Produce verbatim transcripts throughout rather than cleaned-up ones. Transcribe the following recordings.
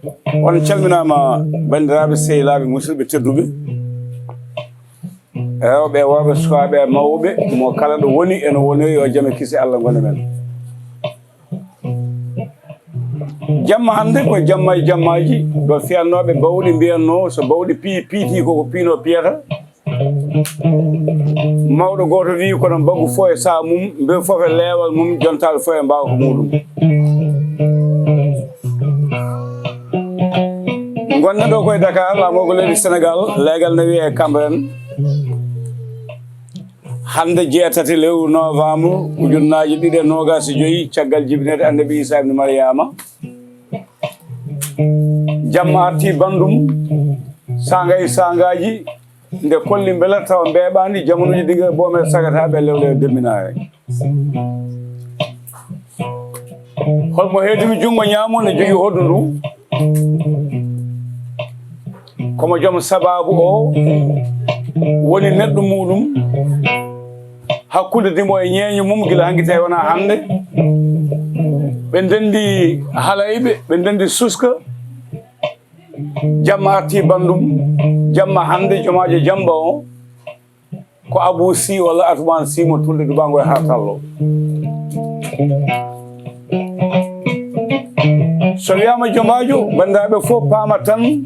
On calminaama, banndiraaɓe, sehilaaɓe, musidɓe tedduɓe, rewɓe e worɓe, sukaaɓe e mawɓe, mo kala ɗo woni e no woniri, yo jam e kisi Allah ngona men. Jamma hannde ko jamma e jammaaji, ɗo fiyannooɓe bawɗi mbiyannoo, so bawɗi pii, piiti ko ko piinoo piyata. Mawɗo gooto wiyi, kono mbaggu fof e saha mum, mbeewu fof e leewal mum, jontaaɓe fof e mbaawka muuɗum. Ngonɗen ɗo ko e Dakar, laamorgo leydi Senegaal, leegal ne wiyee Cambérène. Hannde jeetati lewru novembre, ujunnaaji ɗiɗi e noogaas e joyi, caggal jibinede Annabi Iisaa ibn Mariyama. Jamma artii banndum, saanga e saangaaji, nde kolli mbela tawa mbeeɓaani, jamanuuji dinga boome sagata ɓe lewle e demminaare. Holmo heedimi junngo ñaamo ne jogii hoɗdu ndu? Komo joom sabaabu o woni neɗɗo muuɗum, hakkunde dimo e ñeeño mum, gila hanki tawi wonaa hannde. Ɓe ndenndi halayɓe, ɓe ndenndi suska. Jamma artii banndum, jamma hannde, jomaajo jamba o, ko Abuu Sih walla Atumaan Sih mo Tulde Dubango e Hartallo. So wiyaama jomaajo, banndiraaɓe fof paama tan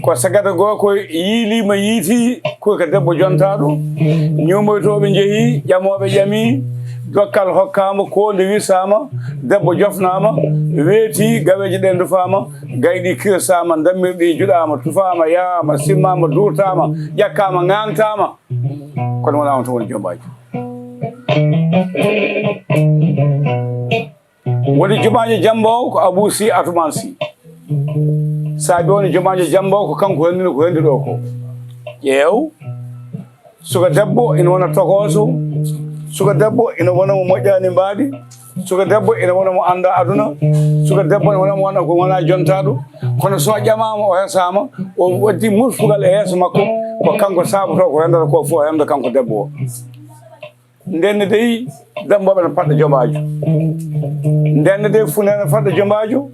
ko sagata goo ko yiiliima yiiti, ko ka debbo jontaaɗo, ñuumoytooɓe njehii, ƴamooɓe ƴamii, dokkal hokkaama, koonde wisaama, debbo jofnaama, weetii, gaweeje ɗe ndufaama, gayɗi kirsaama, ndammirɗi juɗaama, tufaama, yahaama, simmaama, duurtaama, ƴakkaama, ŋaŋtaama. Kono wonaa on tan woni jombaajo. Woni jomaajo jamba o ko Abuu Sih Atumaan Sih. Saabi woni jomaajo jamba o ko kanko henndino ko henndi ɗo ko. Ƴeew, suka debbo ina wona tokooso, suka debbo ina wona mo moƴƴaani mbaadi, suka debbo ina wona mo anndaa aduna, suka debbo ina wona mo wona ko wonaa jontaaɗo. Kono so ƴamaama, o hesaama, o waddi murtugal e yeeso makko, ko kanko saabotoo ko renndata ko fof, o rennda kanko debbo o. Ndenne dey, dambooɓe no paɗɗa jombaajo. Ndenne dey, funere no paɗɗa jombaajo.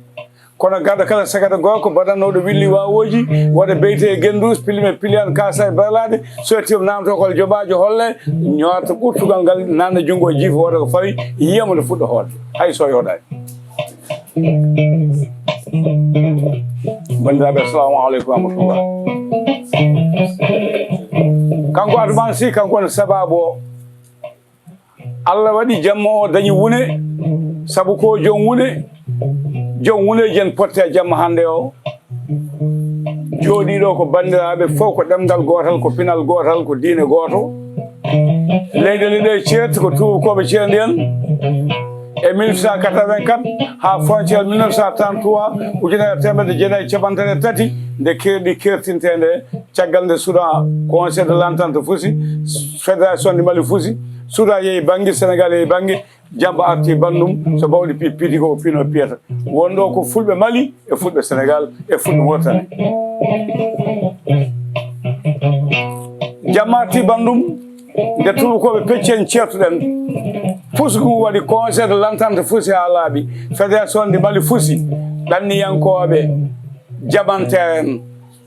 Kono garɗo kala sagata goo ko baɗannooɗo willi waawooji, waɗa beyte e gennduus, pilime piliyan, kaasa e berlaaɗe, so yettiima naamtoo ko jombaajo holle, ñoota ɓurtugal ngal, naatna junngo o, jiifa wooda ko fawi, yiyamo nde fuɗɗo hoode, hay so yooɗaani. Banndiraaɓe, assalamu aleykum wa rahmatullah. Kanko Atumaan Sih, kanko woni sabaabu o. Allah waɗi jamma o dañi wune, sabu ko joom wune, joom wuneeji en potte e jamma hannde o. Jooɗiiɗo ko banndiraaɓe fof, ko ɗemngal gootal, ko pinal gootal, ko diine gooto. Leyɗeele ɗe ceerti ko tuubakooɓe ceerndi en. E mille huit cent quatre-vingt-quatre haa frontière mille neuf cent trente-trois, ujunere e teemedde jeenayi e cappanɗe tati, nde keerɗi keertintee nde, caggal nde Soudan, Conseil de l'Entente fusi, Fédération du Mali fusi, Soudan yehi bannge, Sénégal yehi bannge, jamba arti banndum, so bawɗi pi-, piiti ko piino piyata. Wonɗo ko fulɓe Mali e fulɓe Sénégal e fulɓe Mauritanie. Jamma arti banndum, nde tuubakooɓe pecci en ceertuɗen, fusgu waɗi Conseil de l'Entente fusi haa laaɓi, Fédération du Mali fusi, ɗanniyankooɓe jaɓanteeɓe en,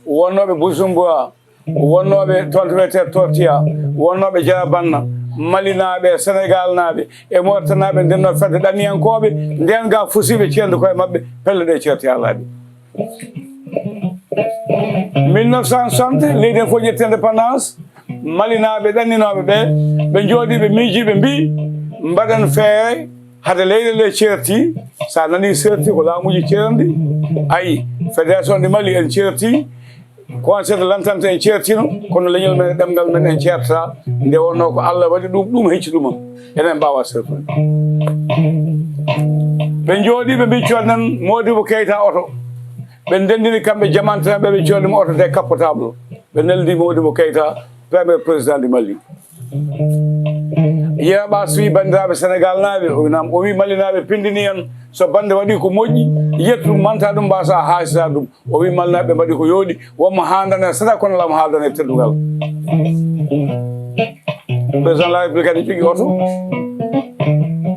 wonnooɓe Bujumbura, wonnooɓe toon to wiyetee Tortiya, wonnooɓe Jarabanna, Malinaaɓe, Senegaalnaaɓe e Moritanaaɓe ndennoo fedde ɗanniyankooɓe, ndeen ga fusiiɓe ceerndi koye maɓɓe, pelle ɗe ceerti haa laaɓi. Mille neuf cent soixante, leydi en fof ƴetti indépendance, Malinaaɓe ɗanninooɓe ɓe, ɓe njooɗii, ɓe miijii, ɓe mbii, mbaɗen feere hade leyɗe ɗe ceerti. So a nanii ceerti, ko laamuuji ceerndi. Ayi, Fédération du Mali en ceerti, Conseil de l'Entente en ceertino, kono leñol men e ɗemngal men en ceertataa. Nde wonnoo ko Allah waɗi ɗum, ɗum hecci ɗum. Enen mbaawa sertude. Ɓe njooɗii, ɓe mbii, "Coodanen Modibo Keita oto." Ɓe ndenndini kamɓe jamanteeɓe, ɓe coodani mo oto décapotable. Ɓe neldi Modibo Keita, premier président du Mali. Yeeɓa so wii, "Banndiraaɓe Senegaalnaaɓe," o wi, "Naam?" O wi, "Malinaaɓe pinndini en, so bannde waɗii ko moƴƴi, yettu ɗum, manta ɗum, mbasa haasira ɗum." O wi, "Malinaaɓe mbaɗi ko yooɗi, wonmo haaldana e sadaka, kono lam haaldana e teddungal." Président de la République kadi jogii oto.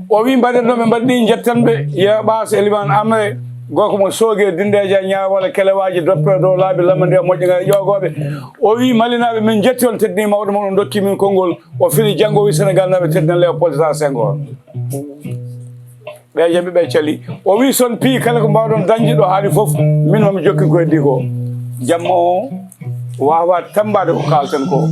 O wi, "Mbaɗen ɗo, ɓe mbaɗi ni, njetten ɓe, Yeeɓa so Elimane Amre." Gorko mo Sooge, Dindeeja, Ñaawala, Kelewaaji, Doppe dow laabi, Lamande, Moƴƴa, Ngal, Ƴoogooɓe. O wii, "Malinaaɓe, min njetti on, teddini mawɗo mon, on ndokki min konngol." O fili janngo, o wii, "Senegaalnaaɓe, teddinen Léopold Sédar Senghor." Ɓe jam ɓe cali. O wii, "Son piyi kala ko mbaawɗon dañde ɗo haali fof, min mami jokki ko heddi ko." Jamma o waawaa tammbaade ko kaalten ko.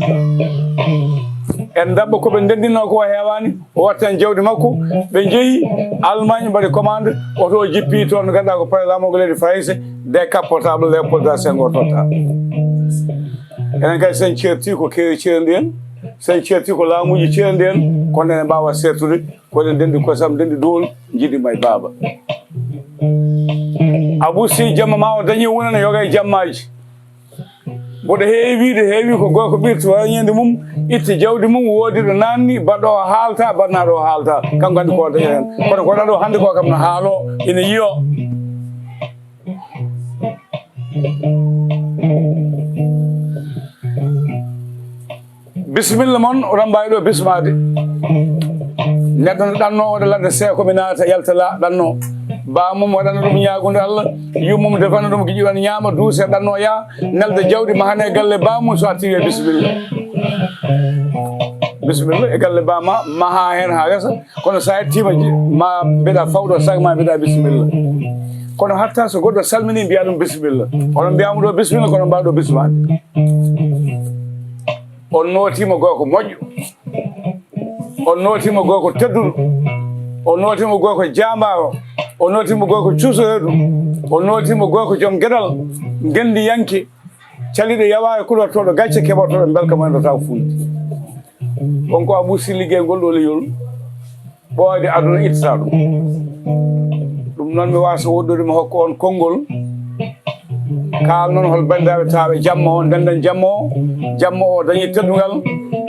En ndaɓɓa ko ɓe ndenndinoo ko heewaani, o wattan jawdi makko. Ɓe njehi Allemagne, mbaɗi commande, oto o jippi toon, ngannduɗaa ko pare laamu ko leydi Farayse, décapotable Léopold Sédar Senghor totta. Enen kadi sen ceerti ko keeri ceerndi en, sen ceerti ko laamuuji ceerndi en, kono ene mbaawa seertude, ko eɗen ndenndi kosam, ndenndi duwol, njiɗi may baaba. Abou Sy, jamma ma o dañi wonana yoga e jammaaji. Mboɗo heewi wiide, heewi ko gorko ɓirti wañeende mum, itti jawdi mum, woodi ɗo naanni, baɗɗo o haalta, baɗnaaɗo o haalta. Kanko anndi ko o dañata heen. Kono ko ɗaɗo hannde ko kam no haaloo, ina yiyoo. Bisimilla mon, oɗon mbaawi ɗo bismaade. Neɗɗo no ɗanno, waɗa ladde seeko, mi naata, yalta la, ɗanno. Baamum waɗana ɗum ñaagunde Allah, yummum defana ɗum giƴi ɗon ñaama, duuse, ɗanno yaa, nelda jawdi, mahane galle baamum, so a tiwi, bisimilla. Bisimilla e galle baama, maha heen haa resa, kono so a yettiima ji-, ma mbiɗa fawɗo sac ma, mbiɗa bisimilla. Kono hatta so goɗɗo salmini, mbiya ɗum bisimilla. Onon mbiyaama ɗo bisimilla, kono mbaa ɗo bismaade. On nootiima gorko moƴƴo. On nootiima gorko tedduɗo. On nootiima gorko jaambaaro. On nootiima gorko cuusoreeɗo. On nootiima gorko joom geɗal, ngenndiyanke, caliɗo yawaaɓe, kulortooɗo gacce, keɓortooɗo mbelka mo en ɗo taw fuundi. On ko Abou Sy liggey ngol ɗo leñol. Ɓooyde aduna ittata ɗum. Ɗum noon mi waasa woɗɗude mi hokka on konngol. Kaalnon hol banndiraaɓe taaɓe jamma o, ndenden jamma o. Jamma o dañi teddungal,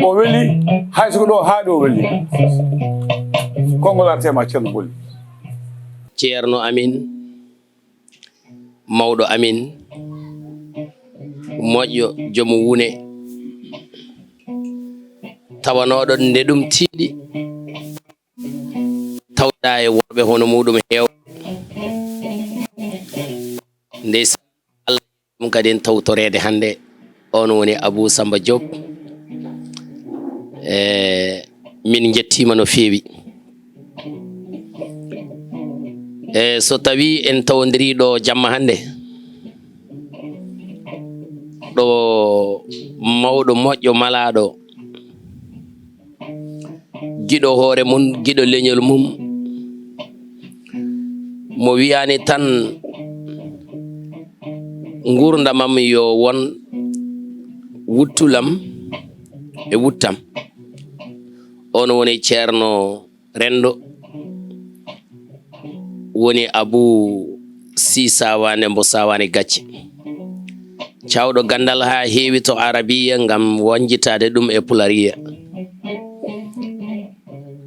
o weli, hay so ko ɗo haaɗi o weli. Konngol arte ma, Ceerno Boli. Ceerno amin, mawɗo amin, moƴƴo, jomo wune, tawanooɗo nde ɗum tiiɗi, tawda e worɓe hono muɗum heew. Ndeysaan, Allah ɗum kadi en tawtoreede hannde. On woni Abou Samba Diop. E, min njettiima no feewi. E, so tawii en tawondirii ɗo jamma hannde, ɗo mawɗo moƴƴo malaaɗo, giɗo hoore mum, giɗo leñol mum, mo wiyaani tan nguurndamam yo won wuttulam e wuttam. On woni Ceerno Renndo, woni Abou Sy Sawaane mbo Sawaane Gacce. Cawɗo ganndal haa heewi to Arabiya ngam wañjitaade ɗum e Pulariya.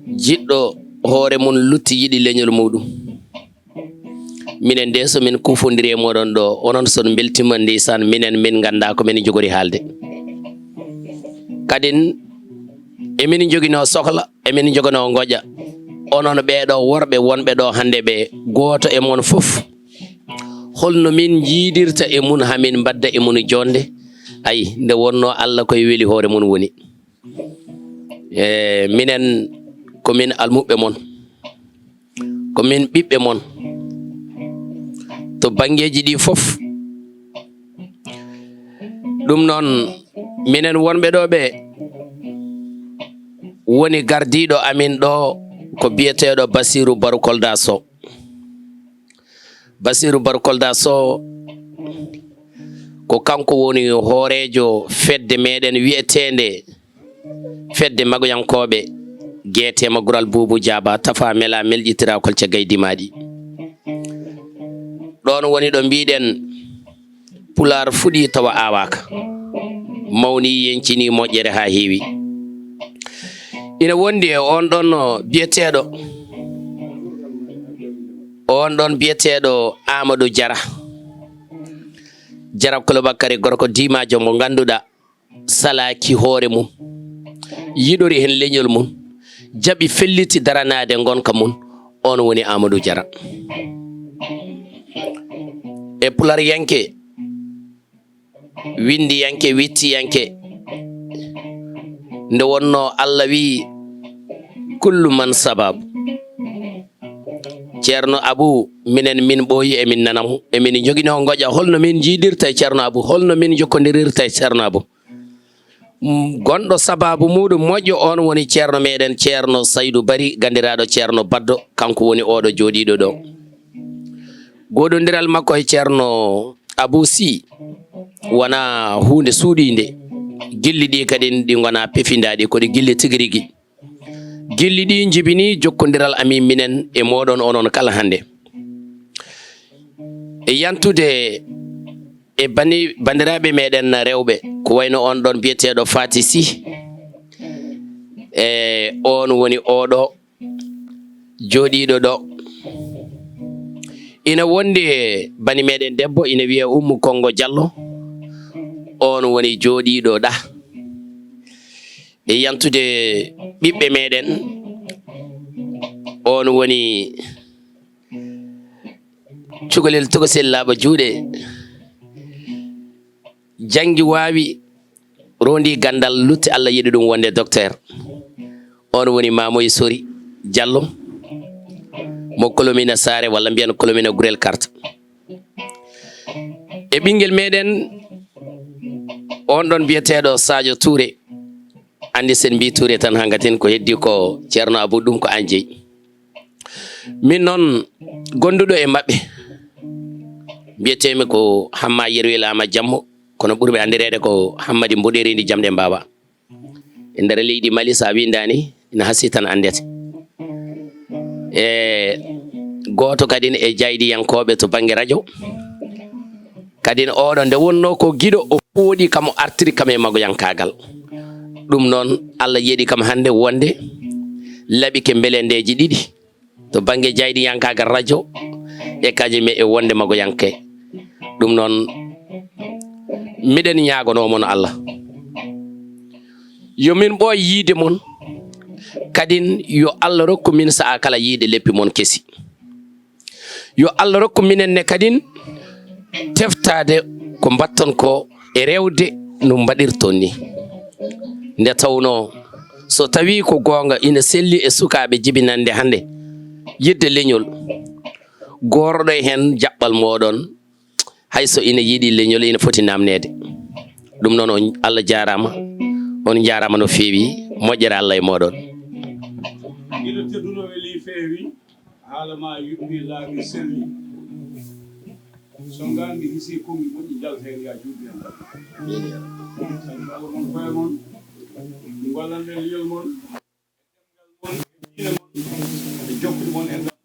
Jiɗɗo hoore mum, lutti, yiɗi leñol muɗum. Minen de, so min kuufondiri e moɗon ɗo, onon so on mbeltiima, ndeysaan, minen min nganndaa ko min njogori haalde. Kadin, emin njoginoo sohla, emin njoginoo ngoƴa. Onon ɓee ɗo worɓe wonɓe ɗo hannde ɓe, gooto e mon fof, holno min njiidirta e mum haa min mbadda e mum joɗnde? Ayi, nde wonnoo Allah koye weli hoore mum woni. E, minen ko min almuɓɓe mon, ko min ɓiɓɓe mon to banngeeji ɗi fof. Ɗum noon, minen wonɓe ɗo ɓe, woni gardiiɗo amin ɗo ko biyeteeɗo Basiru Baru Kolda Sow. Basiru Baru Kolda Sow ko kanko woni hooreejo fedde meɗen wiyeteende Fedde Magoyankooɓe, Geete Magural Buubu Jaaba, Tafa Mela, Melƴitirakol Caggal Dimaɗi. Ɗoon woni ɗo mbiɗen Pulaar fuɗi tawa aawaaka, mawni, yeñcini, moƴƴere haa heewi. Ina wondi e oon ɗoon biyeteeɗo, oon ɗoon biyeteeɗo Amadou Jara, Jara Kolo Bakary, gorko diimaajo mo ngannduɗaa, salaaki hoore mum, yiɗori heen leñol mum, jaɓi felliti daranaade ngonka mum, oon woni Amadou Jara. e pularyanke, winndiyanke, wittiyanke, nde wonno Allah wiyi, "Kullu man sababu." Ceerno Abu, minen min ɓooyi, emin nanamo, emin njogino ngoƴa, holno min njiidirta e Ceerno Abu, holno min njokkondirirta e Ceerno Abu. Mm, gonɗo sababu muɗum moƴƴo, on woni ceerno meɗen, Ceerno Saydu Bari, ganndiraaɗo Ceerno Baddo, kanko woni oɗo jooɗiiɗo ɗo. Goodondiral makko e Ceerno Abu Si wona huunde suuɗiinde. Gilli ɗi kadi ɗi ngona pefindaaɗi, ko ɗi gilli tigi rigi. Gilli ɗi njibini jokkondiral amin minen e moɗon onon kala hannde. E yantude e bani-, banndiraaɓe meɗen rewɓe, ko wayno on ɗon biyeteeɗo Faati Si, e on woni oɗo jooɗiiɗo ɗo. Ina wondi e bani meɗen debbo, ina wiyee Ummu Konngo Jallo, on woni jooɗiiɗo ɗa. E yantude ɓiɓɓe meɗen, on woni cukalel tokosel laaɓa juuɗe, janngi waawi, rondi ganndal, lutti, Allah yiɗi ɗum wonde docteur. On woni Mamoy Sori Jallo, mo Kolomina Saare, walla mbiyen Kolomina Gurel Karta. E ɓinngel meɗen, on ɗon biyeteeɗo Sadio Touré, anndi sen mbi Touré tan, hankatin ko heddi ko Ceerno Abu, ɗum ko an jeyi. Min noon, gonduɗo e maɓɓe, mbiyetee-mi ko Hamma Yerwel Ama Jammo, kono ɓurmi anndireede ko Hammadi Mboɗeeri ndi Jamɗe Mbaawa. E nder leydi Mali, so a winndaani, ina hasii tan anndete. E gooto kadin e jaydiyankooɓe to bannge rajo. Kadin oɗo nde wonnoo ko giɗo, o fooɗi kam, o artiri kam e magoyankaagal. Ɗum noon, Allah yeɗi kam hannde wonde laɓike mbelendeeji ɗiɗi to bannge jaydiyankaagal rajo e kañum e wonde magoyanke. Ɗum noon, miɗen ñaagonoo mon Allah, yo min ɓooy yiide mon, kadin yo Allah rokku min sa'a kala yiide leppi mon kesi. Yo Allah rokku minen ne kadin teftaade ko mbaɗton ko e rewde no mbaɗirton ni. Nde tawnoo, so tawii ko goonga, ina selli e sukaaɓe jibinande hannde yiɗde leñol, goorɗo heen jaɓɓal mooɗon, hay so ina yiɗi leñol, ina foti naamneede. Ɗum noon, on, Allah jaaraama, on njaaraama no feewi, moƴƴere Allah e mooɗon. Giɗo tedduɗo, weli, feewi. Haala ma yuɓɓi, laaɓi, selli. So ngaanndi hisi, konngi moƴƴi, njalta heen, yaa juutɓe en. Sabi Allah mon, koye mon, ngollanɗen leñol mon, e diine mon, e jokkude mon en ɗon.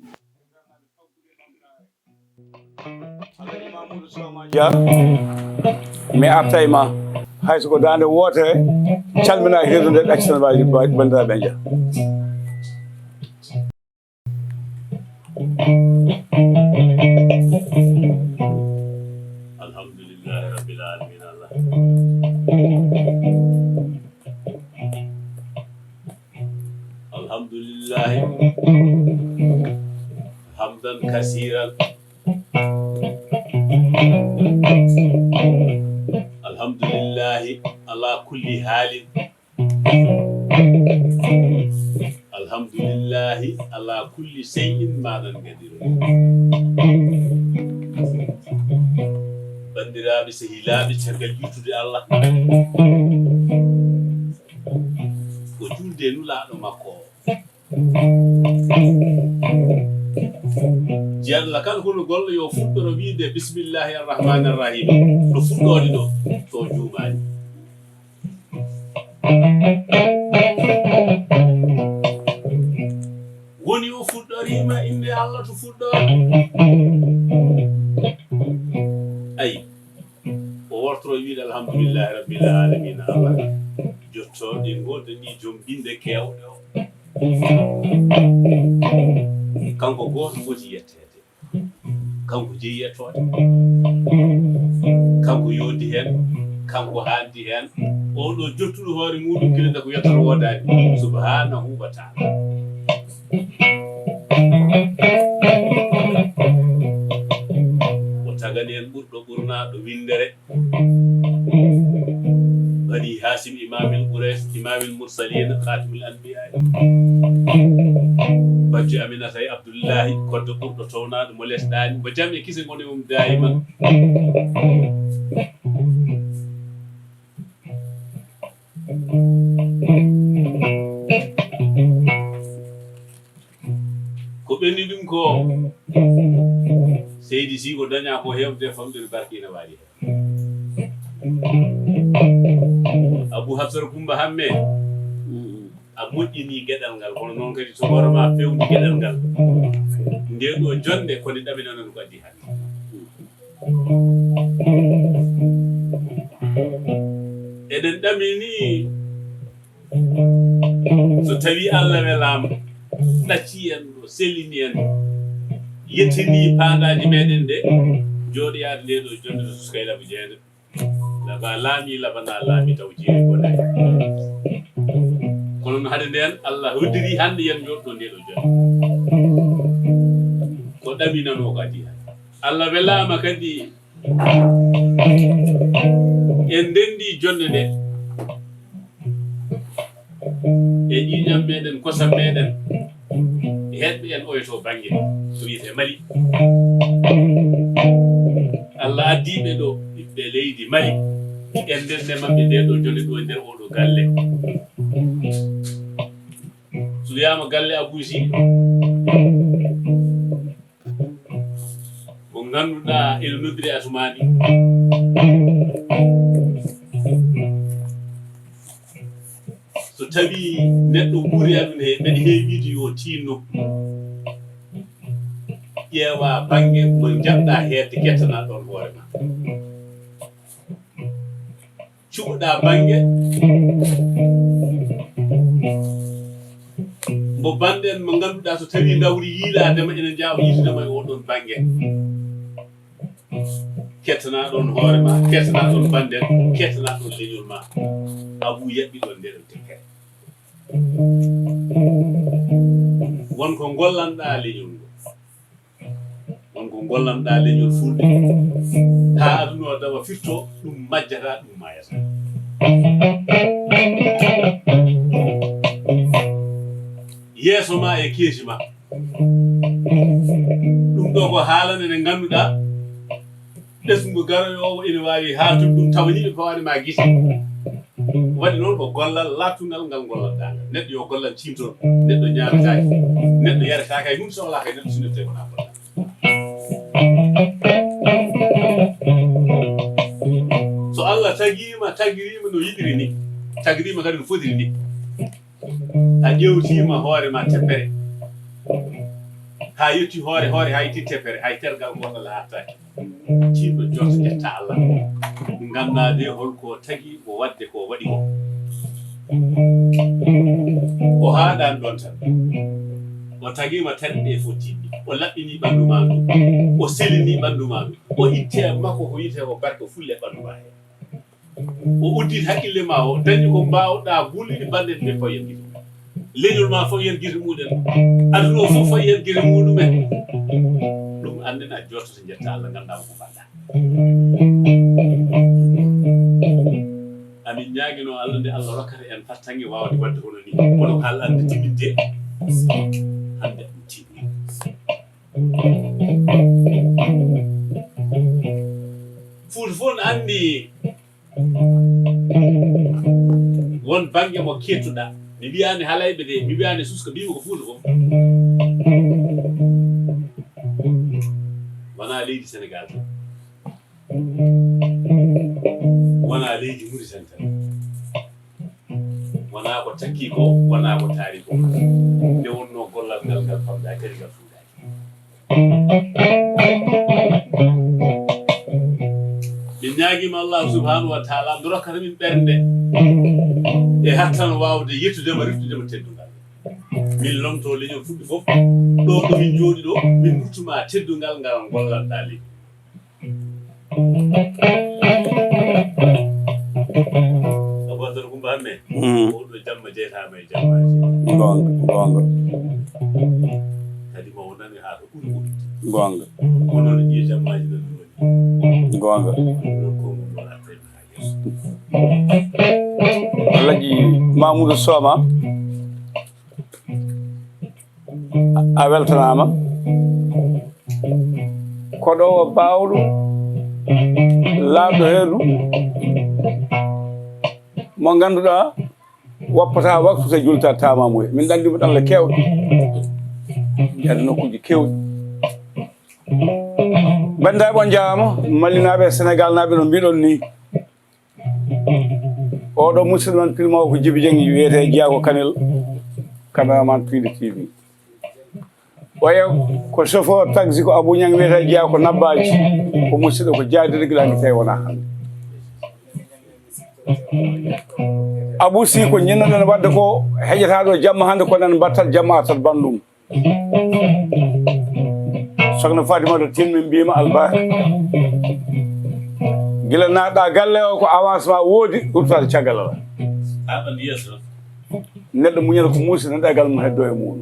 Alhaji Mamoudou Soma Dia, mi arta e ma. Hay so ko daande wootere, calmina hirde nde, ɗaccitan waaji banndiraaɓe en. Alhamdulillahi Rabbil Alamin. Allah. Alhamdulillahi. Hamdan kasiran. Alhamdulillahi ala kulli halin. Alhamdulillahi ala kulli shay'in ma nan gadiru. Banndiraaɓe, sehilaaɓe, caggal yettude Allah, ko julde nulaaɗo makko o. Jalla kala hono golle yo fuɗɗoro wiide bismillahi arrahmani arrahim. Ɗo fuɗɗoode ɗo, to juumaani. Woni o fuɗɗoriima innde Allah to fuɗɗoode. Ayi, o wortoro wiide alhamdulillahi rabbil alamina Allah. Jottooɗe ngol dañi joom binde keewɗe o. Kanko gooto foti yetteede. Kanko jeyi yettoode. Kanko yoondi heen. Kanko haandi heen. On ɗo jottuɗo hoore muɗum gila nde ko yettoto woodaani. Subhanahu wa ta'ala. Ɓurɗo ɓurnaaɗo winndere. Bani Haasim, Imaamil Quraysh, Imaamil Mursalin, Khaatimil Anbiyaa. Bajjo Aminata e Abdullahi, koddo ɓurɗo townaaɗo mo lesɗaani, mo jam e kise ngoni mum daayiman. Ko ɓenni ɗum ko, seydi, si ko dañaa ko heewde famɗude, barke ina waawi heen. Abu Hafsata Kumba Hamme, a moƴƴini geɗal ngal, kono noon kadi to hoore ma fewndi geɗal ngal. Nde ɗo jonnde ko nde ɗaminanano ko addi hannde. Eɗen ɗamini, so tawi Allah welaama, ɗacci en ɗo, sellini en, yettini paandaaji meɗen ɗe, jooɗoyaade nde ɗo jonnde to Suskayla Abu Jeynaba. Laba laami, laba na laami taw jeeri ko nayi. Kono no hade nden, Allah hoddiri hannde yen jooɗo nde ɗo jonnde. Ko ɗaminanoo ko adii hannde. Allah welaama kadi en ndenndi jonnde nde. E ƴiiƴam meɗen, kosam meɗen, e heɗɓe en oyo to bannge, to wiyetee Mali. Allah addi ɓe ɗo, ɓiɓɓe leydi Mali. En ndenne maɓɓe nde ɗo jonnde ɗo e nder oɗo galle. So wiyaama galle Abuu Sidi, mo ngannduɗaa ene noddiri Asumaani. So tawi neɗɗo wuuri aduna he, mbeɗa heewiide yo tiinno. Ƴeewa bannge mo njaɓɗaa heedde, kettanaa ɗoon hoore ma. Cuɓoɗaa bannge mo bannden mo ngannduɗaa so tawi ndawri yiilaade ma, ene njaawa yiitude ma e oɗon bannge. Kettanaa ɗoon hoore ma, kettanaa ɗoon bannden, kettanaa ɗoon leñol ma. Abuu yaɓɓi ɗoon ndeɗon tekkere. Won ko ngollanɗaa leñol ngol. Won ko ngollanɗaa leñol Fulɓe. Haa aduna o dawa firto, ɗum majjata, ɗum maayata. Yeeso ma e keesi ma. Ɗum ɗo ko haalane nde ngannduɗaa, ɓesngu garoyoowo ene waawi haaltude ɗum, tawa ni ɓe pawaani ma gite. Waɗi noon ko gollal laaɓtungal ngal ngollanɗaa ngal. Neɗɗo yo gollal tiimto, neɗɗo ñaametaake, neɗɗo yaretaake, hay huunde sohlaaka e neɗɗo so neɗɗo tawi wonaa gollal. So Allah tagii ma, tagiri ma no yiɗiri ni, tagiri ma kadi no fotiri ni, a ƴeewtii ma hoore ma teppere, haa yetti hoore, hoore haa yetti teppere, hay tergal gootal haaɗtaaki. Tiiɗo jooɗo ƴetta Allah. Nganndaa de hol ko tagi o waɗde ko waɗi ko. O haaɗaani ɗoon tan. O tagii ma terɗe ɗe fof tiiɗɗi. O laɓɓinii ɓanndu maa ndu. O selinii ɓanndu maa ndu. O itti e makko ko wiyetee ko barke fulle ɓanndu maa hee. O udditi hakkille ma o, dañi ko mbaawɗaa, bulliɗi bannden ɓe fawi en gite. Leñol ma fawi en gite muɗen. Aduna o fof fawi en gite muɗumen. Ɗum annden a jooɗoto njetta Allah, nganndaa ko mbaɗɗaa. Amin ñaaginoo Allah nde Allah rokkata en fartaŋŋe waawde waɗde hono ni. Kono ko haalɗaa nde timmintee, hannde ɗum timmi. Fuuta fof ne anndi won bannge mo keettuɗaa. Mi wiyaani Halayɓe de, mi wiyaani Suska, mbiymi ko Fuuta fof. Wonaa leydi Senegaal tan. Wonaa leydi Muritani tan. Wonaa ko takki ko, wonaa ko taari ko. Nde wonnoo gollal ngal, ngal famɗaa kadi ngal fuɗaaki. Min ñaagiima Allah subhanahu wa taala nde rokkata min ɓernde e hattan waawde yettude ma, reftude ma teddungal. Min lomtoo leñol Fulɓe fof, ɗo ɗo min njooɗi ɗo, min ruttu ma teddungal ngal ngollanɗaa leñol. Abu Hassan Kumba Hamme, mm, oɗo jamma jeytaama e jammaaji. Goonga, goonga. Kadi ma o nani haa ko ɓuri moƴƴude. Goonga. Ko noon ƴiye jammaaji nan woni. Goonga. Alhaji Mamoudou Soma, a weltanaama. Ko ɗo o baawɗo, laaɓɗo heendu, mo ngannduɗaa, woppata waktu so julta tamamuye. Min ɗanndi mo ɗalla keewɗo. Nder nokkuuji keewɗi. Banndiraaɓe, on njaaraama, Malinaaɓe, Senegaalnaaɓe, no mbiɗon nii. Oɗo musidɗo men pilmoowo ko Jibi Jeng, wiyetee Jeyaa ko Kanel, caméraman Pindi T V. Oya ko chauffeur taxi ko Abou Niang, wiyetee Jeyaa ko Nabbaaji, ko musidɗo ko jaadiri gila hannde tawi wonaa hannde. Abou Sy ko ñinnoɗen waɗde ko heƴata ɗo jamma hannde, ko nan mbattat jamma artat banndum. Sokhna Fatimata Tine, min mbiima albarka. Gila naatɗa galle o ko avancement woodi, ruttaade caggal ala. Neɗɗo muñata ko muusi, neɗɗo e galle mum heddo e muɗum.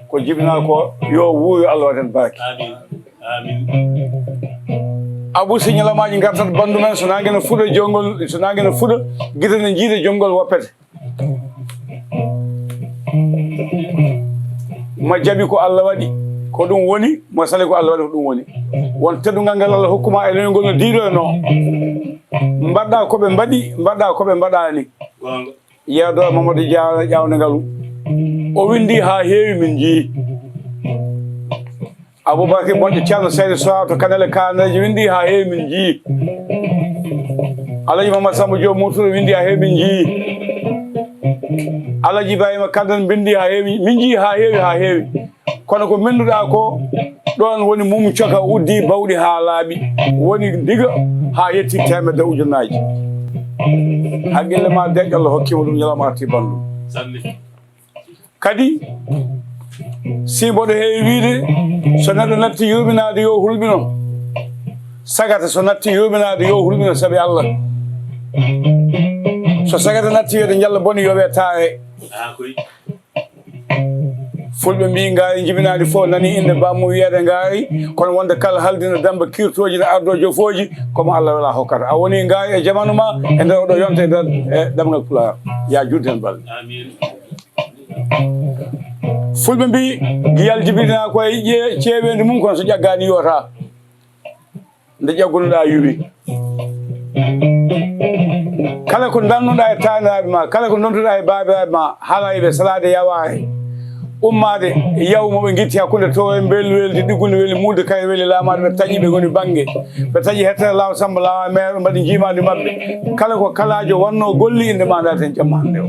Ko jibinaa ko yo wuur, yo Allah waɗ heen barke. Amin. Amin. Abou Sy, ñalamaaji ngartat banndum en, so naange no fuɗa jowngol, so naange no fuɗa, gite ne njiida jowngol woppete. Mo jaɓi ko Allah waɗi, ko ɗum woni, mo sali ko Allah waɗi, ko ɗum woni. Won teddungal ngal Allah hokkuma e leñol ngol no diidoyno. Mbaɗɗa ko ɓe mbaɗi, mbaɗɗa ko ɓe mbaɗani. Goonga. Yeedo Mamadou Dia Ƴawnde Ngalu. O windi haa heewi, min njii. Aboubacry Bonƴe Ceerno Seydi Sow to Kanel e Kaanaaji windi haa heewi, min njii. Alaji Mamadou Samba Diop Murtuɗo windi haa heewi, min njii. Alaji Ibrahima Kane bindi haa heewi, min njii haa heewi, haa heewi. Kono ko mennduɗaa ko, ɗoon woni mum coka, uddi bawɗi haa laaɓi, woni ndiga haa yetti teemedde ujunnaaji. Haqqille ma deeƴ, Allah hokkima ɗum, ñalawma arti banndum. Kadi, si mboɗo heewi wiyde, so neɗɗo natti yuuminaade, yo hulɓino. Sagata so natti yuuminaade, yo hulɓino, sabi Allah. So sagata natti wiyde njalla boni, yo ɓe taare. Fulɓe mbii ngaari jibinaani fof nani innde bamum wiyeede ngaari, kono wonde kala haldina damba kirtooji ne ardoo jofooji, ko mo Allah wela hokkata. A woni ngaari e jamanu ma, e nder oɗo yonta e nder, e ɗemngal Pulaar. Ya juut heen balɗe. Amin. Fulɓe mbii giyal jibinaa ko e ƴee-, ceeweendi mum, kono so ƴaggaani yootaa. Nde ƴaggunoɗaa yuwi. Kala ko ndannuɗaa e taaniraaɓe ma, kala ko ndontuɗaa e baabiraaɓe ma, halayɓe salaade yawaare, ummaade yaw mo ɓe ngitti hakkunde towe mbel weldi, ɗiggunde weli, muulde kay weli, laamaaɗo ɓe taƴi, ɓe ngoni bannge, ɓe taƴi hettere laaw Samba laawa meer, ɓe mbaɗi njiimaandi maɓɓe. Kala ko kalaajo wannoo golli, innde ma ndaarten jamma hannde o.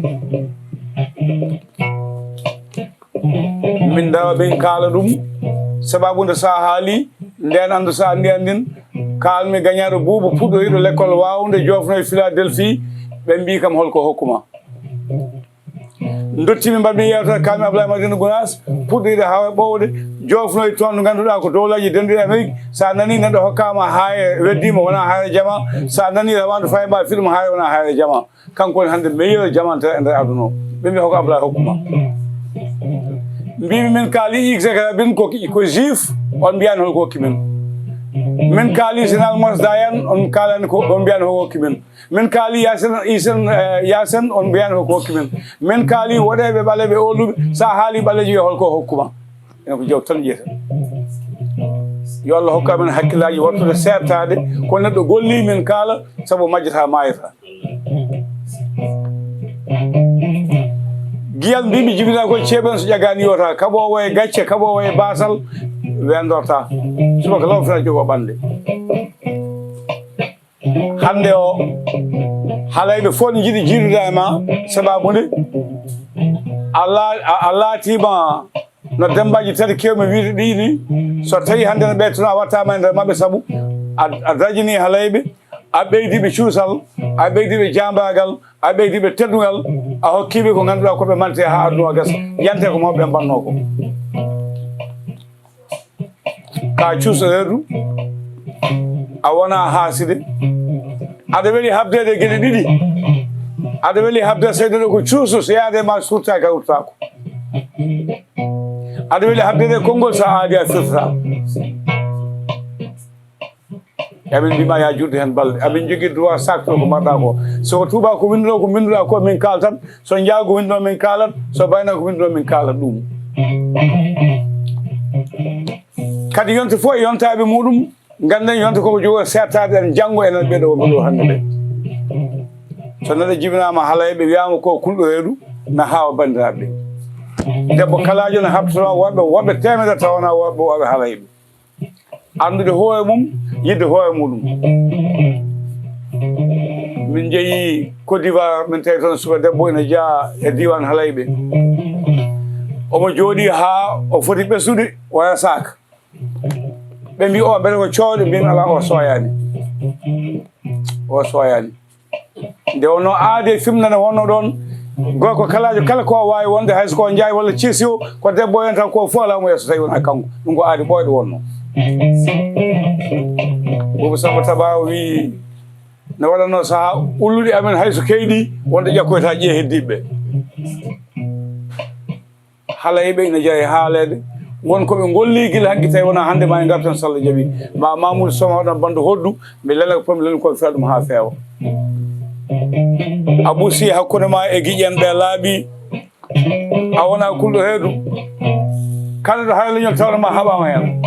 Min ndawa ɓe kaala ɗum. Sababu nde so a haali, ndeen anndu so a anndi anndin. Kaalmi gañaaɗo buubu puɗɗoriiɗo lekkol waawnde joofnoy Philadelphie, ɓe mbii kam holko hokkuma. Ndottimi mbaɗmi yeewtere kaalmi Abdoulaye Madina Gounass, puɗɗoriiɗo Hawa Ɓowde, joofnoy toon ɗo ngannduɗaa ko dowlaaji denduɗi Amérique, so a nanii neɗɗo hokkaama haayre, weddiima wonaa haayre jama, so a nanii rawaandu fayba fiɗum haayre wonaa haayre jama. Kanko woni hannde meilleur diamantaire e nder aduna o. Ɓe mbiya ko Ablaye hokkuma. Mbimi min kaali Yitzhak Rabin ko, ko juif, on mbiyaani holko hokki min. Min kaali Général Moshe Dayan, on kaalani ko, on mbiyaani holko hokki min. Min kaali Yasin, Isan, eh, Yasin, on mbiyaani holko hokki min. Min kaali woɗeeɓe ɓaleeɓe oluɓe, so a haali ɓaleejo wiya holko hokkuma. Ene ko jaw tan jeyata. Yo Allah hokku amen hakkillaaji wattude seertaade ko neɗɗo golli min kaala, sabu majjata maayata. Giyal mbimi jibinaa ko ceeɓen so ƴaggaani yota, kaɓoowo e gacce, kaɓoowo e baasal, wendorta. Subaka law fina jogo ɓannde. Hannde o, halayɓe fof ne njiɗi jiidude e ma, sababu nde a la-, a, a laatiima no Demmbaji tati kewmi wiide ɗi ni, so tawi hannde no ɓeytuno a wattaama e nder maɓɓe, sabu a, a darjini halayɓe, a ɓeydiiɓe cuusal, a ɓeydiiɓe jaambaagal, a ɓeydiiɓe teddungal, a hokkiiɓe ko ngannduɗaa ko ɓe mante haa aduna o gasa, yante ko mawɓe ɓe mbannoo ko. Ka cuuso reedu, a wona haaside. Aɗa weli habdeede geɗe ɗiɗi. Aɗa weli habde seedeɗo ko cuuso, so yaade ma surta ka urtako. Aɗa weli habdeede konngol, so a aadi a firtata. Amin mbima ya juttu heen balɗe. Amin njogii droit sakto ko mbaɗɗa ko. So ko tuuba ko winnduɗo ko winnduɗa ko min kaaltan. So njaago winnduɗo min kaalat. So bayna ko winnduɗo min kaalat ɗum. Kadi yonte fof e yontaaɓe muɗum. Ngannden yonta koko jogoo seettaade en janngo enen ɓee ɗo wonɓe ɗo hannde ɓe. So neɗɗo jibinaama halayɓe, wiyaama ko kulɗo reedu, na haawa banndiraaɓe ɓe. Debbo kalaajo na habtotoo worɓe, worɓe teemedere taw wonaa worɓe, worɓe halayɓe. Anndude hoore mum, yiɗde hoore muɗum. Min njehi Côte d'Ivoire, min tawi toon suka debbo ina jeyaa e diiwaan halayɓe. Omo jooɗii haa o foti ɓesdude, waya saak. Ɓe mbi o mbete ko cooɗe, mbimi ala, o sooyaani. O sooyaani. Nde wonno aade fimnane wonno ɗoon, gorko kalaajo kala ko waawi wonde, hay so ko njaay walla ceesi o, ko debbo en tan, ko fof alaa mo yeeso tawi wonaa kanko. Ɗum ko aade ɓooyɗo wonno. Bobo Samba Taba o wi, ne waɗanno sahaa ulluɗi amen hay so keyɗi, wonde ƴakkoyta ƴee heddiiɓe ɓe. Halayɓe ina jeya e haaleede. Won ko ɓe ngolli gila hanki tawi wonaa hannde ma e ngartan so Allah jaɓi. Ma Mamoudou Sow ma waɗan banndo hoddu, mi lelna ko pomi lelni ko mi fela ɗum haa feewa. Abou Sy, hakkunde ma e giƴen ɓe laaɓi. A wonaa kulɗo reedu. Kala ɗo hara leñol tawata ma haɓaama heen.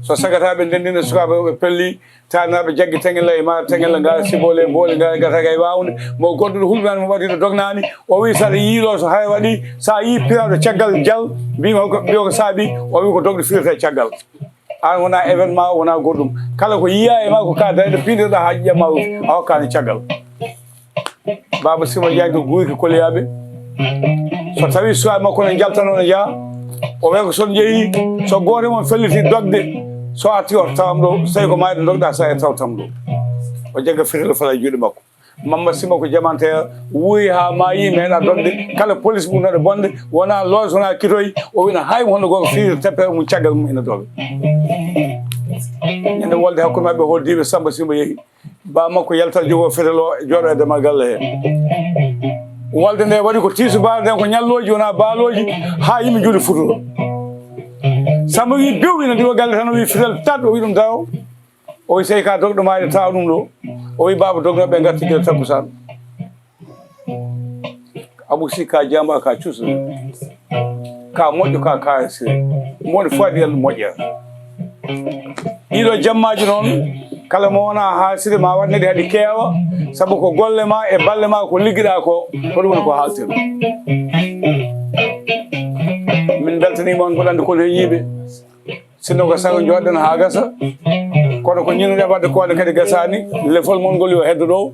So sagata ɓe ndenndina sukaaɓe ɓe pelli, taaniraaɓe jaggi tengel e ma tengel ngaa sibole boole ngaa gata kay waawnde mo goɗɗo ɗo hulɓinaani mo waɗi ɗo dognaani o wi so aɗa yiiloo so haya waɗi so a yii piraaɗo caggal jal mbiima ko mbiyo ko saabi o wi ko dogde firata e caggal. Aan wonaa événement wonaa goɗɗum kala ko yiyaa e ma ko ka dayɗo piindirɗa haa ƴiƴam ma a hokkaani caggal. Baaba Sima Jaañ to Guuyki Koliyaaɓe. So tawii suwaa makko ne njaltanoo ne yaha, o wiya ko so on njehii, so gooto e mon felliti dogde, so artii oto tawam ɗo, so tawii ko maayde ndogɗaa so a tawatam ɗo. O jagga fetel o fala e juuɗe makko. Mamma Sima ko jamanteer, wuuri haa maayi, meeɗaa dogde. Kala polis ɓurnooɗo bonde, wonaa loos, wonaa kitoy, o wina hay mo hono gooto fiiri teppere mum caggal mum ina doga. Ñande wolde hakkunde maɓɓe hoddii ɓe Samba Sima yehi. Ba makko yalta jogo fetel o jooɗo e damal galle he. Wolde nde waɗi ko tiisubaare nden ko ñallooji wonaa baalooji haa yimɓe njuuli futuro. Samba wi bew ina diwa galle tan o wi fetel tat o wi ɗum dawo. O wi sey ka dogɗo maayde tawa ɗum ɗo. O wi baaba dognoɓe ngarti gila takkusaan. Abou Sy ka jaamba ka cusɗo ka moƴƴo ka kaasire moni fof adi en moƴƴa. Ɗiɗo jammaaji noon kala mo wona haasire ma waɗ neɗi haɗi keewa sabu ko golle ma e balle ma ko liggiɗa ko ko ɗum woni ko haalten. Min beltanima on mboɗo andi kon heñiɓe. Sinno ko sago jooɗɗen haa gasa kono ko ñinuɗen wadde koode kadi gasani. Lefol mon ngol yo heddo ɗo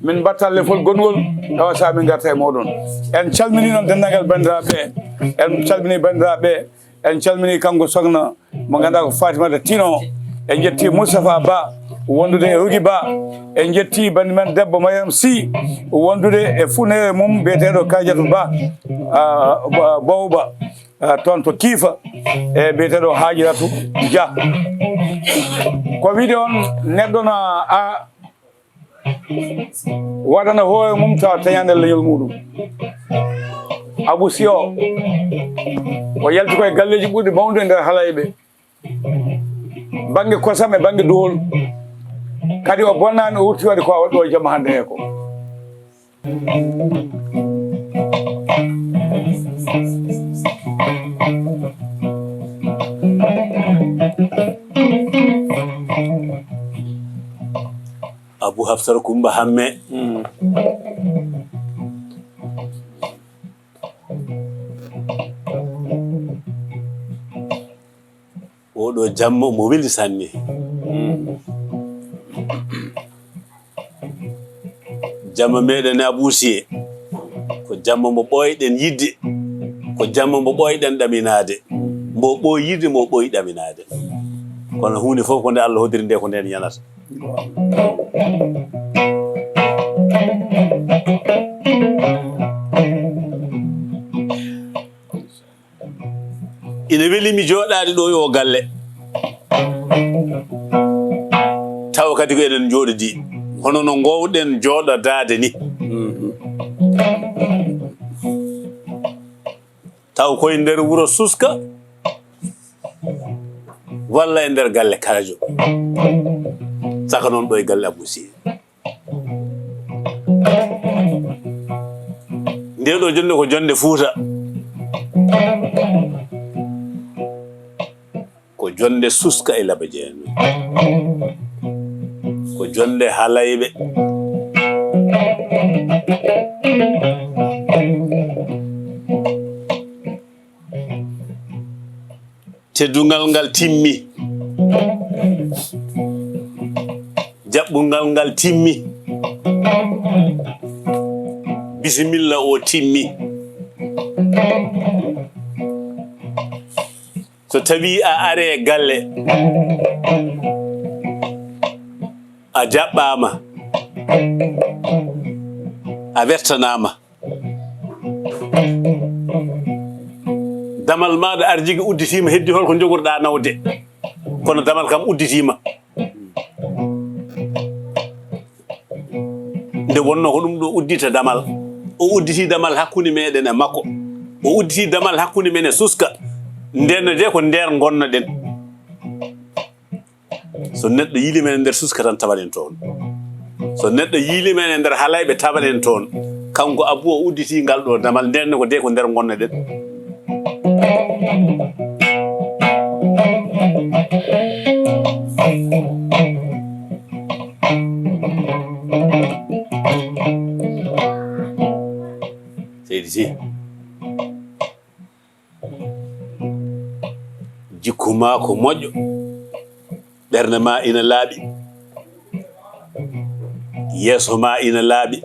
min mbatta lefol gongol tawa sa min garta e moɗon. En calmini noon denndaangal banndiraaɓe ɓe en calmini banndiraaɓe ɓe en calmini kanko sokna mo ngannduɗaa ko Fatimata Tino. En njetti Moustapha Ba wondude e Rugi Ba. En njetti banndi men debbo Mariam Sy wondude e funere mum biyeteeɗo Kadiatou Ba. Bowba. Toon to Kiifa e biyeteeɗo Haajiratu Jah. Ko wiide on neɗɗo na a waɗana hoore mum tawa tañande leñol muɗum. Abou Sy o o yalti koye galleeji ɓurɗi mawnude e nder halayɓe bannge kosam e bannge duhol. Kadi o bonnaani o wurti waɗi ko a waɗi o jamma hannde he ko. Abou Hafsata Coumba Hammé. Oɗo jamma omo weli sanne. Jamma meɗen e Abou Sy e ko jamma mo ɓooyɗen yidde. Ko jamma mo ɓooyɗen ɗaminaade. Mo ɓooyi yidde mo ɓooyi ɗaminaade. Kono huunde fof ko nde Allah hoddiri nde ko nden yanata. Ina weli mi jooɗaade ɗo e o galle tawa kadi ko eɗen njooɗodi hono no ngoowɗen jooɗodaade ni. Taw koye nder wuro suska. walla e nder galle kala jo. Saka noon ɗo e galle Abou Sy. Nde ɗo jonnde ko jonnde Fuuta. Ko jonnde Suska e Laba Jeeno. Ko jonnde Halayɓe. Teddungal ngal timmi. Jaɓɓungal ngal timmi. Bisimilla o timmi. So tawi a are galle, a jaɓɓaama, a wertanaama. Damal maaɗa arjigi udditiima, heddi hol ko njogorɗaa nawde? Kono damal kam udditiima. Nde wonno ko ɗum ɗo uddita damal, o udditi damal hakkunde meɗen e makko, o udditi damal hakkunde men e Suska. Nden de ko nder ngonnoɗen. So neɗɗo yiili men e nder Suska tan, tawaɗen toon. So neɗɗo yiili men e nder Halayɓe, tawaɗen toon. Kanko Abou o udditi ngal ɗo damal, nden ko de ko nder ngonnoɗen. Seydi Sy. Jikku ma ko moƴƴo, ɓernde ma ina laaɓi, yeeso ma ina laaɓi.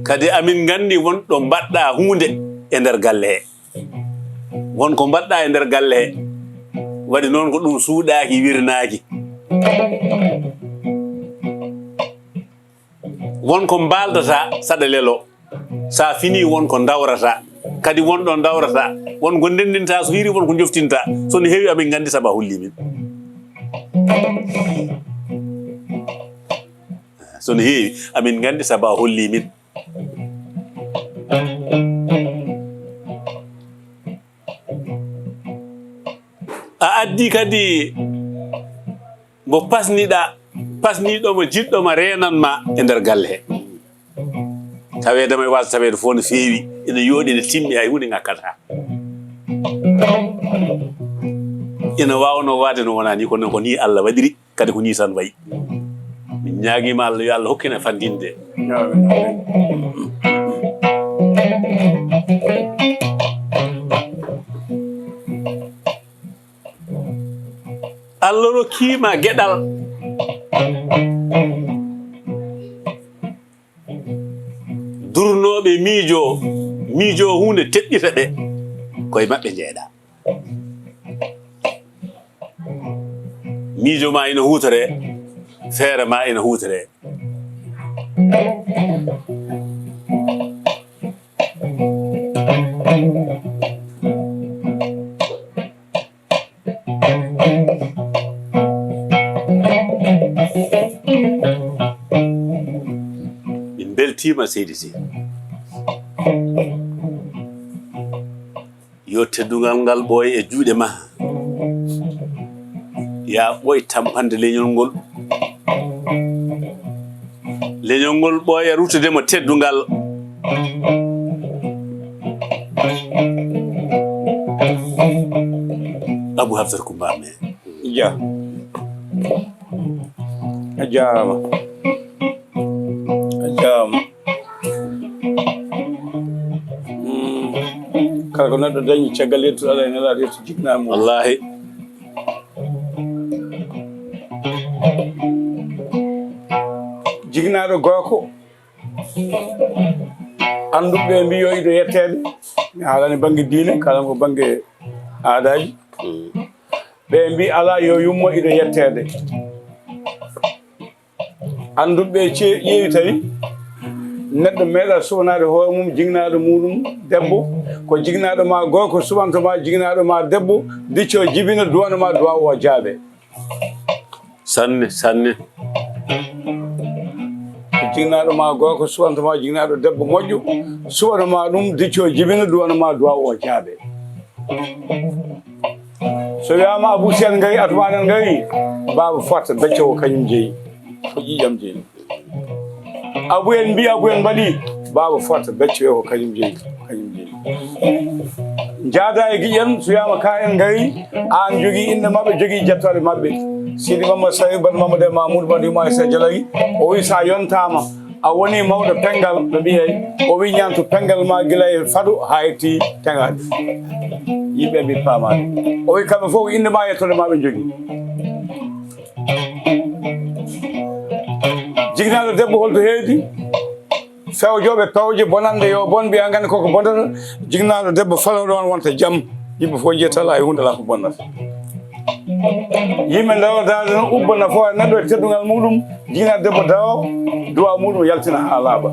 Kadi amin nganndi won ɗo mbaɗɗa huunde e nder galle he. Won ko mbaɗɗa e nder galle he. Waɗi noon ko ɗum suuɗaaki, wirnaaki. Won ko mbaaldata saɗa lelo. Sa fini won ko ndawrata. Kadi won ɗo ndawrata. Won ko ndenndinta, so hiiri won ko njoftinta. So no heewi amin nganndi saba holli min. So no heewi amin nganndi saba holli min. A addi kadi mo pasniɗa, pasniɗo mo, jiɗɗo ma, reenan ma e nder galle he. Taweede ma e waasa taweede fof no feewi, ina yooɗi, ina timmi, hay huunde ŋakkataa. Ina waawno waade no wonaa ni, kono ko ni Allah waɗiri, kadi ko ni tan wayi. Min ñaagiima Allah, yo Allah hokku en fanndinde. Allah rokkiima geɗal. Durnooɓe miijo, miijo huunde teɗɗita ɓe, koye maɓɓe njeeɗa. Miijo ma ina huutore, feere ma ina huutore. Min mbeltiima, seydi Sy. Yo teddungal ngal ɓooy e juuɗe ma. Ya ɓooy tampande leñol ngol. Leñol ngol ɓooya rutude mo teddungal. Abou Hafsat Coumba Amé. Ja. A jaaraama. A jaaraama. Mm. Kala ko neɗɗo dañi caggal yettude Allah e Nelaaɗo, yetto jiknaa mum. Wallaahi. Jiknaaɗo gooko, annduɓe mbi yo iɗo yetteede. Mi haalani bannge diine, kalan ko bannge aadaaji. Mm. Ɓe mbi alaa, yo yummo iɗo yetteede. Annduɓe ce-, ƴeewi tawi neɗɗo meeɗa suɓanaade hoore mum jiknaaɗo muɗum debbo, ko jiknaaɗo ma gorko suɓanto ma jiknaaɗo ma debbo, dicco jibina duwano ma duwaw o jaabe. Sanne, sanne. Ko jiknaaɗo ma gorko suɓanto ma jiknaaɗo debbo moƴƴo, suɓano ma ɗum, dicco jibina duwano ma duwaw o jaabe. So wiyaama Abuu Seen ngari, Atumaan en ngari, Baaba Farta Becco ko kañum jeyi, ko ƴiiƴam jeyi. Abuu en mbii, Abuu en mbaɗi, Baaba Farta Becco wiya ko kañum jeyi, ko kañum jeyi. Njaada e giƴen, so wiyaama ka en ngari, aan jogii innde maɓɓe, jogii jettooɗe maɓɓe. Sidi Mammad Sari, Ban Mammad e Mamoudou Ban Yuma e Seh Jalari, o wi so a yontaama, a woni mawɗo penngal, ɓe mbiyay, o wi ñaantu penngal ma gila e fado haa yetti teŋaaɗe. Yimɓe mbi paamaani. O wi kamɓe fof ko innde ma e yettoode ma ɓe njogii. Jignaɗo debbo holto heedi? Fewjoɓe pewje bonande yo bon mbiya gandi koko bonnata. Jignaɗo debbo falo ɗon wonta jam. Yimɓe fof jeetala e hunde ala ko bonnata. Yimɓe darodaade no ubba nafoore neɗɗo e teddungal muɗum. Jignaɗo debbo daro duwa muɗum yaltina ha laaɓa.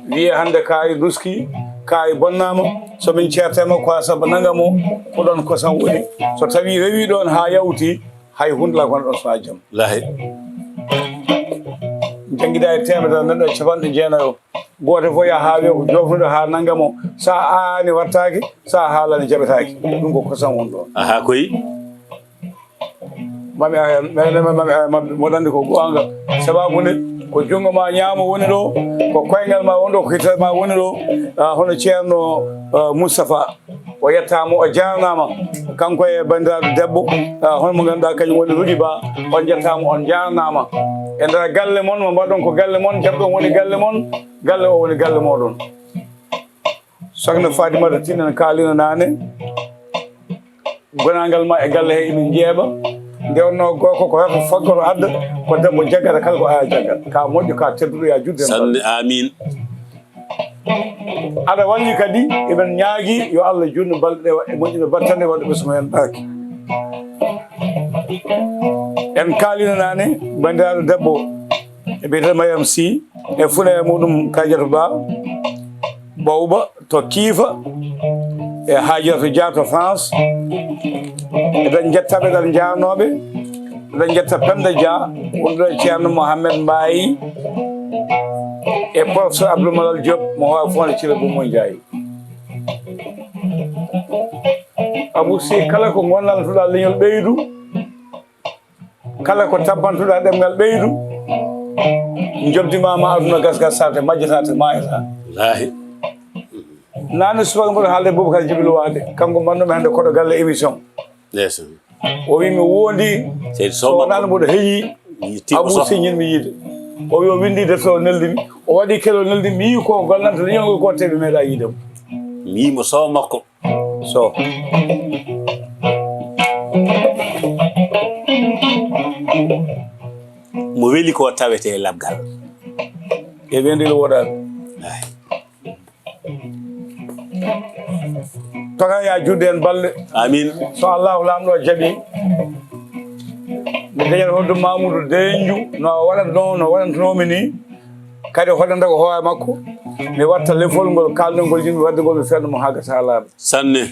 Wiye hande kaari nuski, kaari bonnama. So min ceertema ko asaba nangamo, ko ɗon kosam woni. So tawi rewi ɗon ha yawti, hay hunde la gonɗo ɗon so a jam. Lahi. Jangida e temedere neɗɗo e capanɗe jeenayo. Gooto fof yaha haa wiya ko joofnuɗo haa nannga mo. So a aani wattaaki, so a haalani jaɓetaaki. Ɗum ko kosam woni ɗoon. Aha koy. Mami a heen, mami, mami, mami, mami, moɗon anndi ko goonga. Sababu nde, ko junngo ma ñaamo woni ɗo, ko koyngal ma woni ɗo, ko hitere ma woni ɗo. Ah, hono Ceerno, ah, Moustapha. O yettaama, o jaarnaama. Kanko e banndiraaɗo debbo, ah, hono mo ngannduɗaa kañum woni Rugi Ba, on njettaama, on njaarnaama. E nder galle mon, mo mbaɗɗon ko galle mon, jaɓɗon woni galle mon, galle o woni galle mooɗon. Sokhna Fatimata Tine en kaalino naane. Gonaangal ma e galle he emin njeeɓa. Nde wonnoo gorko ko rafi faggoto adda, ko debbo jaggata kala ko aya jaggat. Ka moƴƴo, ka tedduɗo, ya judde. Sanne, amin. Aɗa walli kadi, eɓen ñaagi yo Allah juutnu balɗe ɗe, waɗ-, moƴƴina battane, waɗa ɓesngu heen barke. En kaalino naane, banndiraaɗo debbo, e biyetee Mariam Sy, e funeere muɗum Kadiatou Ba, Bawba to Kiifa, e Hadiatou Dia to France. Eɗen njettaɓe, eɗen njaarnooɓe. Eɗen njetta Penda Dia, wonduɗo e Ceerno Mohamed Mbaye, e professeur Abdou Malal Diop, mo hoore Fonde Thillé Boumo Ndiaye. Abou Sy, kala ko gonnantuɗa leñol ɓeydu, kala ko tabbantuɗa ɗemngal ɓeydu, jobdi ma ma aduna gas gas sarte, majjata te maayata. Wallaahi. Naane subaka mboɗo haalde Boubacar Djibril Wade, kanko mbannomi hannde koɗo galle émission. Ndeysaan. O wi mi wondi, seydi so wonano mboɗo heyi, Abou Sy ñinmi yiide. O wi o windi defte o neldimi, o waɗi kelo neldimi, mi yi ko gonnanta leñol ngol ko te mi meeɗa yiide mo. Mi yi mo so makko. So. Mo weli ko tawete e labgal. E wendil woɗaɓe. Ay. Toga ya judde en balɗe. Amin. So Allahu Laamɗo o jaɓi, mi dañat hoto Mamoudou Denju no o waɗatno, no waɗantanomi ni. Kadi o hoɗanta ko hoore makko. Mi watta lefol ngol kalɗon ngol yimɓe wadde ngol mi fenno mo haa gasa haa laaɓa. Sanne.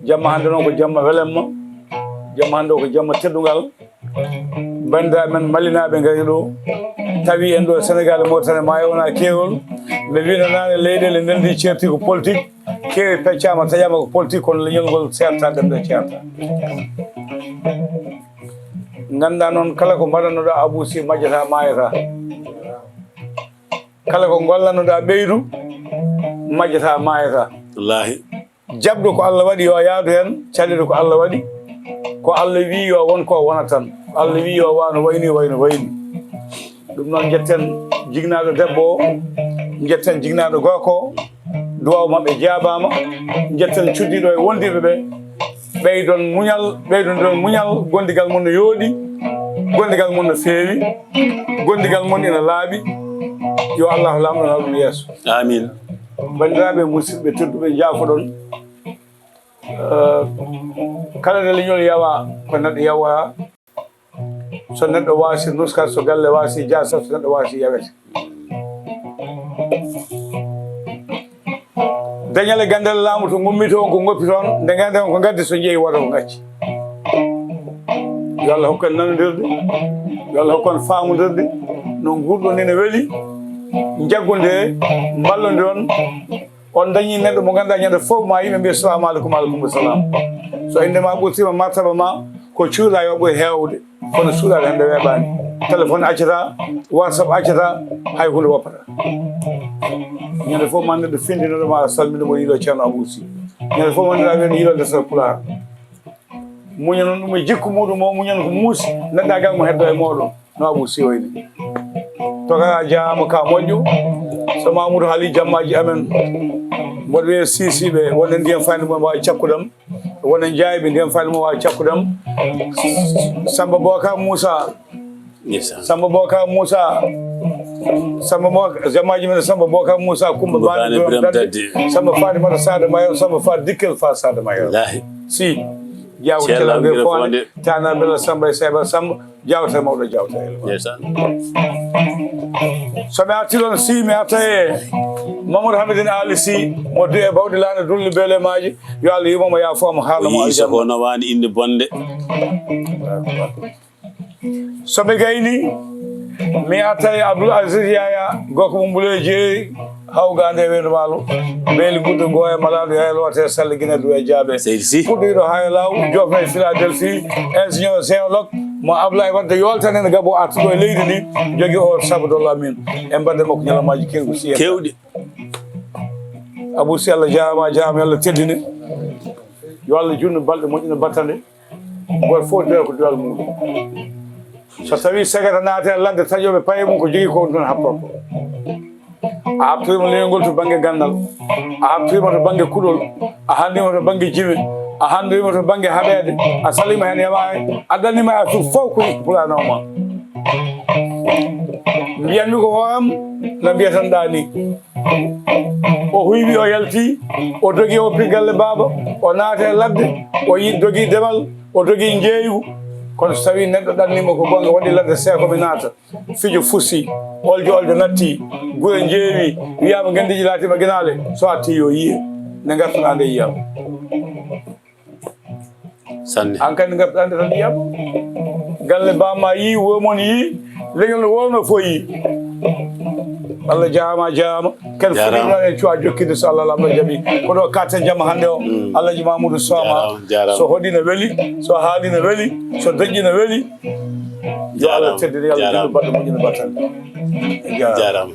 Jamma hannde noon ko jamma welemma. Jamma hannde o ko jamma teddungal. Banndiraaɓe men Malinaaɓe ngari ɗo, tawi en ɗo Senegaal e Mauritanie, maayo wona keerol. Ɓe wino naane leyɗeele neldi ceerti ko politique, keeri peccaama, taƴaama ko politique, kono leñol ngol seerta, ɗemɗe ceerta. Nganndaa noon kala ko mbaɗannoɗaa Abou Sy majjata, maayata. Kala ko ngollannoɗaa ɓeydu, majjata, maayata. Wallaahi. Jaɓɗo ko Allah waɗi, yo a yaadu heen, caɗeele ko Allah waɗi. Ko Allah wii yo won ko wona tan. Ko Allah wii yo wano wayni, wayno wayni. Ɗum noon, njetten jignaaɗo debbo o, njetten jignaaɗo gorko o, duwaaw maɓɓe jaabaama. Njetten cuddiiɗo e wondiiɓe ɓe, ɓeydon muñal, ɓeydondiron muñal, gondigal mon no yooɗi, gondigal mon no feewi, gondigal mon ina laaɓi. Yo Allah Laamɗo naw ɗum yeeso. Amin. Banndiraaɓe musidɓe tedduɓe, njaafoɗon. Eh, kala nde leñol yawa, ko neɗɗo yawata. So neɗɗo waasi nuskat, so galle waasi jaasat, so neɗɗo waasi yawete. Dañal e ganndal laamu to ngummi to, ko ngoppi toon, nde ngannde on ko ngaddi, so jeeyi wooda ko ngacci. Yo Allah hokku en nanondirde, yo Allah hokku en faamondirde, no nguurɗon ni no weli, njaggondiren, mballondiron, On dañii neɗɗo mo ngannduɗaa ñande fof ma yimɓe mbiya salamu aleykum, aleykum salam. So innde ma ɓurtiima, martaba ma ko cuuɗa yo ɓuri heewde. Kono suuɗaade hannde weeɓaani. Téléphone accata, WhatsApp accata, hay huunde woppata. Ñande fof ma neɗɗo findinoɗo ma salminde mo yiɗo Ceerno Abou Sy. Ñande fof ma neɗɗo amen yiɗo ndesal Pulaar. Muña noon ɗum e jikku muɗum o, muñan ko muusi, neɗɗagal mo heddo e mooɗon, no Abou Sy wayni. Toga a jaama ka moƴƴo. So Mamoudou haali jammaji amen, mboɗo wiya sisiɓe, wonen ndiyam fayde mo waawi cakkudam, wonen jaayiɓe ndiyam fayde mo waawi cakkudam. Samba Boka Moussa, Ndeysaan. Samba Boka Moussa, Samba Boka, jammaji men Samba Boka Moussa, Kumba Kumba Bani Bani Biram Biram Dadde, Dadde. Samba Fatimata Sada Mayoro, Samba Fat Dikkel Fa Sada Mayoro. Wallaahi. Si, jaaw Ceerno Ceerno Ngir Ngir Fonde, Fonde. Tana Bella Samba e Seba Samba, jawta mawɗo jawta e Ndeysaan. So mi arti ɗon si mi arta e Mamadou Hamidine Ali si, mo du'e bawɗi laana dulli bele maaji, yo Allah yimo mo yaafo mo O haala mo yii aljanna. Soko no waani inde bonde. So ɓe gayni, mi arta e Abdoul Aziz Yaya, gorko mo Mbulo e Jeeri, hawgande e Weendu Waalo, beeli guddo Gooya Malaado, Yaya Loote, Sall Gine Duwe Jaabe. Seydi Sy. Puɗɗiiɗo Hayo Law, jofno e Philadelphie, ingénieur géologue, mo Ablaye Wadde yoltanen gabo artuɗo e leydi ndi, jogi o sabu dollar min. E mbaɗde makko ñalawmaaji keewɗi si en. Keewɗi. Abou Sy, Allah jaaraama, a jaaraama, yo Allah teddine. Yo Allah junnu balɗe moƴƴina battande. Gooto fof doya ko duwal muɗum. So tawi sagata naate e ladde taƴoɓe paye mum ko jogii ko on ɗon happor ko. A habtoyima leñol to bannge ganndal, a habtoyima to bannge kuɗol, a hanndoyima to bannge jime, a hanndoyima to bannge haɓeede, a salima heen yamaare, a ɗannima a fof ko pulanooma. Mbiyanmi ko hooram no mbiyatanɗaa ni. O huywi, o yalti, o dogi, o woppi galle baaba, o naati e ladde, o yi-, dogi demal, o dogi njeeygu. Kono so tawii neɗɗo ɗannima ko goonga, waɗi ladde seeko mi naata, fijo fusi, oljo oljo natti, gure njeewi, wiyaama ngenndiiji laatiima ginaale, so a atti yo yiye, nde ngartuɗaa nde yiyaama. Sanne. An kadi ngartuɗaa nde tan yiyaama. Galle bamma yii, womon yii, leñol no wowno fof yii. Allah jaaraama, a jaaraama. Ken Jaaraama. Fuɗɗiɗo en cuwa jokkinde so Allah lamɗo jaɓi. Ko ɗo katten jamma hannde o. Mm. Alhaji Mamoudou Soama. Jaaraama, jaaraama. So hoɗi no weli, so haali no weli, so doƴƴi no weli. Yo Allah Jaaraama, teddine, yo Allah jaaraama. Junnu baɗɗo moƴƴino battane. Jaaraama. Jaaraama.